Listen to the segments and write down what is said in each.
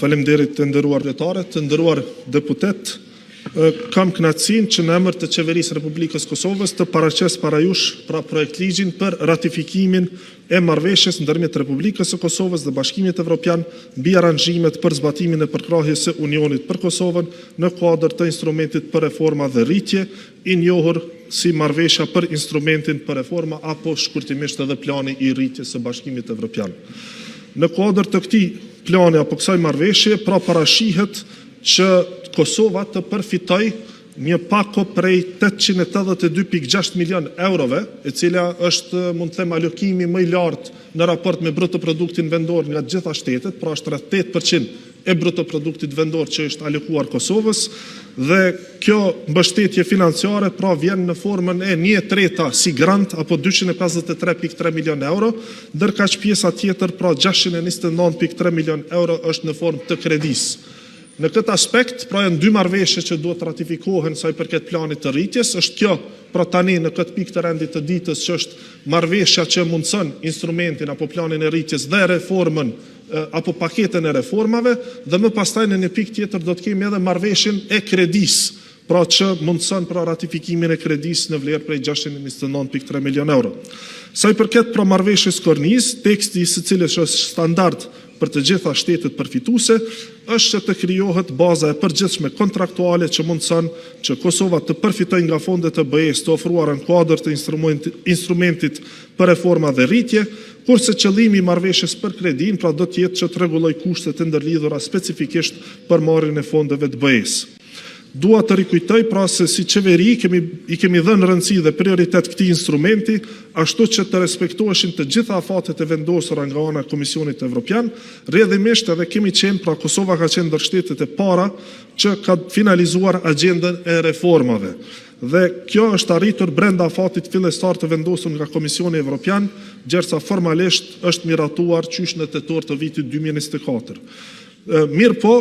Faleminderit, e nderuar kryetare! Të nderuar deputetë, Kam kënaqësinë që në emër të Qeverisë së Republikës së Kosovës të paraqes para jush Projektligjin për ratifikimin e Marrëveshjes ndërmjet Republikës së Kosovës dhe Bashkimit Evropian mbi aranzhimet për zbatimin e përkrahjes së Unionit për Kosovën në kuadër të instrumentit për reforma dhe rritje, i njohur si Marrëveshja për Instrumentin për Reforma apo shkurtimisht edhe Plani i Rritjes së Bashkimit Evropian. Në kuadër të këtij plani apo kësaj marrëveshjeje, pra parashihet që Kosova të përfitojë një pako prej 882,6 milionë eurove, e cila është mund të them alokimi më i lartë në raport me bruto produktin vendor nga të gjitha shtetet, pra është rreth 8% e bruto produktit vendor që i është alokuar Kosovës dhe kjo mbështetje financiare pra vjen në formën e 1/3 si grant apo 253,3 milionë euro, ndërkaq pjesa tjetër, pra 629,3 milionë euro është në formë të kredisë. Në këtë aspekt, pra janë dy marrëveshje që duhet të ratifikohen sa i përket Planit të Rritjes. Është kjo pra tani në këtë pikë të rendit të ditës që është marrëveshja që mundëson instrumentin apo Planin e Rritjes dhe reformën apo paketën e reformave dhe më pastaj në një pikë tjetër do të kemi edhe marrëveshjen e kredisë, pra që mundëson ratifikimin e kredisë në vlerë prej 629,3 milionë euro. Sa i përket pra marrëveshjes kornizë, teksti i së cilës është standard për të gjitha shtetet përfituese, është që të krijohet baza e përgjithshme kontraktuale që mundëson që Kosova të përfitojë nga fondet e BE-së të ofruara në kuadër të instrumentit për reforma dhe rritje, kurse qëllimi i marrëveshjes për kredinë, pra do të jetë që të rregullojë kushtet e ndërlidhura specifikisht për marrjen e fondeve të BE-së. Dua të rikujtoj pra se si Qeveri i kemi dhënë rëndësi dhe prioritet këtij instrumenti, ashtu që të respektoheshin të gjitha afatet e vendosura nga ana e Komisionit Evropian. Rrjedhimisht, edhe kemi qenë, pra Kosova ka qenë ndër shtetet e para që ka finalizuar agjendën e reformave dhe kjo është arritur brenda afatit fillestar të vendosur nga Komisioni Evropian, gjersa formalisht është miratuar qysh në tetor të vitit 2024. Mirëpo,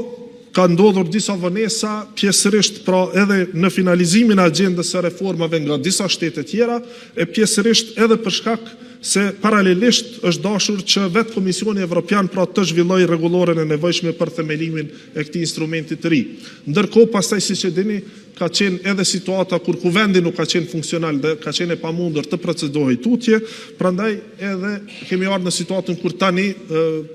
kanë ndodhur disa vonesa, pjesërisht pra edhe në finalizimin e agjendës së reformave nga disa shtete të tjera, e pjesërisht edhe për shkak se paralelisht është dashur që vetë Komisioni Evropian, pra të zhvillojë rregulloren e nevojshme për themelimin e këtij instrumenti të ri. Ndërkohë, pastaj, siç e dini, ka qenë edhe situata kur Kuvendi nuk ka qenë funksional dhe ka qenë e pamundur të procedohej tutje. Prandaj, edhe kemi ardhur në situatën kur tani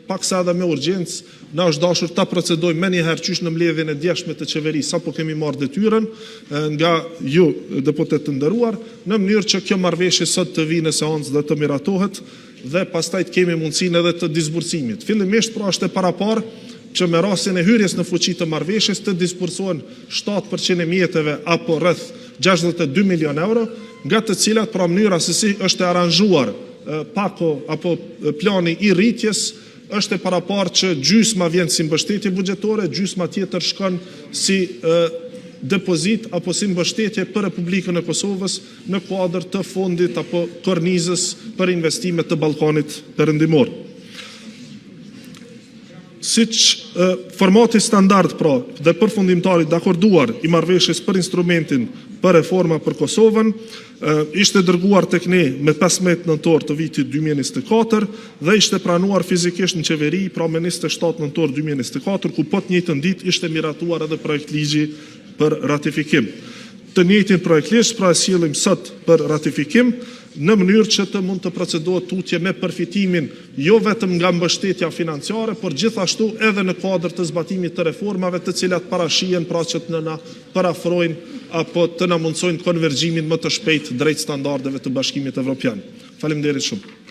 paksa edhe me urgjencë na është dashur ta procedojmë menjëherë qysh në mbledhjen e djeshme të Qeverisë sapo kemi marrë detyrën nga ju, deputetë të nderuar, në mënyrë që kjo marrëveshje sot të vijë në seancë dhe të miratohet dhe pastaj të kemi mundësinë edhe të disbursimit. Fillimisht, pra është e paraparë që me rastin e hyrjes në fuqi të marrëveshjes të disbursohen 7% e mjeteve apo rreth 62 milionë euro, nga të cilat, pra mënyra se si është e aranzhuar pako apo Plani i Rritjes është e paraparë që gjysma vjen si mbështetje buxhetore, gjysma tjetër shkon si depozitë apo si mbështetje për Republikën e Kosovës në kuadër të fondit apo kornizës për investime të Ballkanit Perëndimor. Siç formati standard, pra, dhe përfundimtar i dakorduar i Marrëveshjes për instrumentin për reforma për Kosovën ishte dërguar tek ne më 15 nëntor të vitit 2024 dhe ishte pranuar fizikisht në Qeveri, pra më 27 nëntor 2024, ku po të njëjtën ditë ishte miratuar edhe projektligji për ratifikim. Të njëjtin projektligj, pra e sjellim sot për ratifikim, në mënyrë që të mund të procedohet tutje me përfitimin jo vetëm nga mbështetja financiare, por gjithashtu edhe në kuadër të zbatimit të reformave, të cilat parashihen pra që të na përafrojnë apo të na mundësojnë konvergjimin më të shpejtë drejt standardeve të Bashkimit Evropian. Faleminderit shumë!